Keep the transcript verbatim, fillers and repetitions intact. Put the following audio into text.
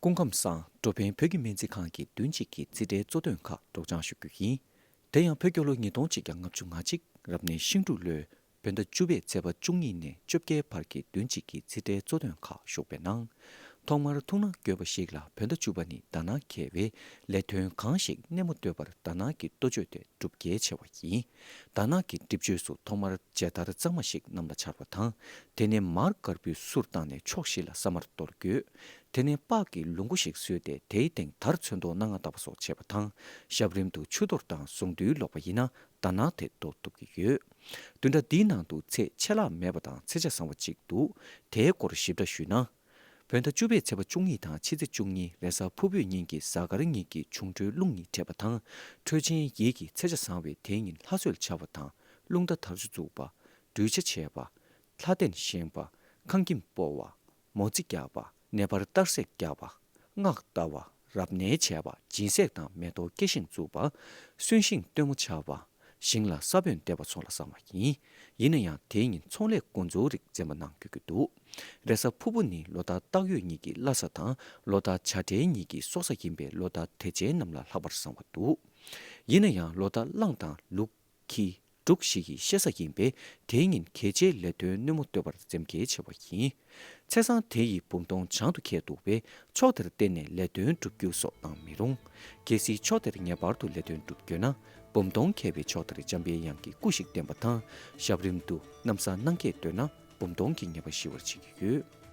སྐུ་ཁམས་བཟང་། འགྲོ་ཕན་བོད་ཀྱི་སྨན་རྩིས་ཁང་གི་བདུན་གཅིག་གི་རྩིས་ཁྲའི་གཙོ་དོན་ཁག་སྒྲོག་སྦྱང་ཞུ་རྒྱུ་ཡིན། དེ་ཡང་བོད་རྒྱལ་ལོ་ཉིས་སྟོང་གཅིག་བརྒྱ་ལྔ་བཅུ་ང་གཅིག་རབ་གནས་ཤིང་འབྲུག་ལོའི་བོད་ཟླ་བཅུ་པའི་ཚེས་པ་བཅུ་གཉིས་ནས་བཅོ་བརྒྱད་བར་གྱི་བདུན་གཅིག་གི་རྩིས་ཁྲའི་གཙོ་དོན་ཁག་ཞུགས་པའི་ནང་། ཐོག་མར་ཐུགས་སྣང་དགོས་པ་ཞིག་ལ་བོད་ཟླ་བཅུ་པ་ནི་དྷ་ན་མཁས་པའི་ལས་དོན་གང་ཞིག་སྣེ་མོ་གཏོད་པར་དྷ་ན་གི་གཏོ་བཅོས་དེ་སྒྲུབ་གལ་ཆེ་བ་ཡིན། དྷ་ན་གི་སྒྲིབ་བཅོས་སུ་ཐོག་མར་མཇལ་དར་གཙང་མ་ཞིག་གནམ་ལ་འཕྱར་བ་དང་། དེ་ནས་མར་དཀར་པོའི་གསུར་བཏང་ནས་ཕྱོགས་བཞི་ལ་ས་མར་གཏོར་དགོས། དེ་ནས་སྤགས་ཀྱི་ལུང་ཁུག་ཞིག་བཟོས་ཏེ་དེའི་སྟེང་དར་ཚོན་མདོག་སྣ་ལྔ་བཏབ་པ་སོགས་བྱས་པ་དང་། ཞབས་རིམ་དུ་ཆུ་གཏོར་དང་གཟུངས་འདུས་ཀློག་པ་ཡིན་ན་དྷ་ན་དེ་གཏོ་ཐུབ་ཀྱི་ཡོད། བདུན་ཕྲག་འདིའི་ནང་དུ་ཚེས་ཆད་ལྷག་མེད་པ་དང་ཚེས་ཆ་བཟང་བ་གཅིག་འདུག་དེའི་སྐོར་ཞིབ་ཕྲ་ཞུས་ན། བོད་ཟླ་བཅུ་པའི་ཚེས་པ་བཅུ་གཉིས་དང་ཕྱི་ཚེས་བཅུ་གཉིས་རེས་གཟའ་ཕུར་བུ་གཉིས་ཀྱི་གཟའ་སྐར་གཉིས་ཀྱི་འབྱུང་འཕྲོད་རླུང་གཉིས་འཕྲད་པ་དང་། འཕྲོད་ཆེན་ཡིད་ཀྱི་ཚེས་ཆ་བཟང་བས་དེའི་ཉིན་ལྷ་གསོལ་བྱ་བ་དང་། རླུང་རྟ་དར་ཆུ་བཙུགས་པ། སྦྲུལ་ཆ་བྱེད་པ། ལྷ་གདན་བཞེངས་པ། ཁང་ཁྱིམ་སྤོ་བ། མོ་རྩིས་རྒྱག་པ། ནད་པར་གཏར་སྲེག་རྒྱག་པ། སྔགས་བཟླ་བ། རབ་གནས་བྱས་པ། སྦྱིན་སྲེག་དང་མེ་ཏོག་སྐྱེ་ཤིང་བཙུགས་པ། གསོན་ཤིང་སྟོན་མོ་འཕྱར་བ། ཞིང་ལ་ས་བོན་འདེབས་པ་སོགས་ལ་བསམ་པ་ཡིན། ཡིན་ན་ཡང་དེའི་ཉིན་ཚོང་ལས་འགོ་འཛུགས་རིགས་འཛེམ་པ་གནང་དགོས་ཀྱི་འདུག་རེས་གཟའ་ཕུར་བུ་ནི་ལོ་ཟླ་སྟག་ཡོས་གཉིས་ཀྱི་བླ་གཟའ་དང་ལོ་ཟླ་བྱ་སྤྲེལ་གཉིས་ཀྱི་སྲོག་གཟའ་ཡིན་པས་ལོ་ཟླ་དེ་ཆའི་རྣམས་ལ་ལྷག་པར་བཟང་བ་འདུག་ཡིན་ན་ཡང་ལོ་ཟླ་གླང་དང་ལུག་ཁྱི། འབྲུག་བཞི་ཡི་གཤེད་གཟའ་ཡིན་པས་དེའི་ཉིན་གལ་ཆེའི་ལས་དོན་སྣེ་མོ་གཏོད་པར་འཛེམ་གལ་ཆེ་བ་ཡིན། ཚེས་བཟང་དེ་ཡི་འབུམ་སྟོང་བྱང་དུ་འཁེལ་འདུག་པས་ཕྱོགས་དེར་བརྟེན་ནས་ལས་དོན་བསྒྲུབ་རྒྱུ་སོགས་གནང་མི་རུང་། གལ་སྲིད་ཕྱོགས་དེར་ངེས་པར་དུ་ལས་དོན་བསྒྲུབ་དགོས་ན་འབུམ་སྟོང་འཁེལ་བའི་ཕྱོགས་དེར་འཇམ་པའི་དབྱངས་ཀྱི་སྐུ་ཞིག་བསྟན་པ་དང་། ཞབས་རིམ་དུ་ན་བཟའ་གནང་སྐྱེས་འདོད་ན་འབུམ་སྟོང་གི་ཉེས་པ་ཞི་བར་བྱེད་ཀྱི་ཡོད།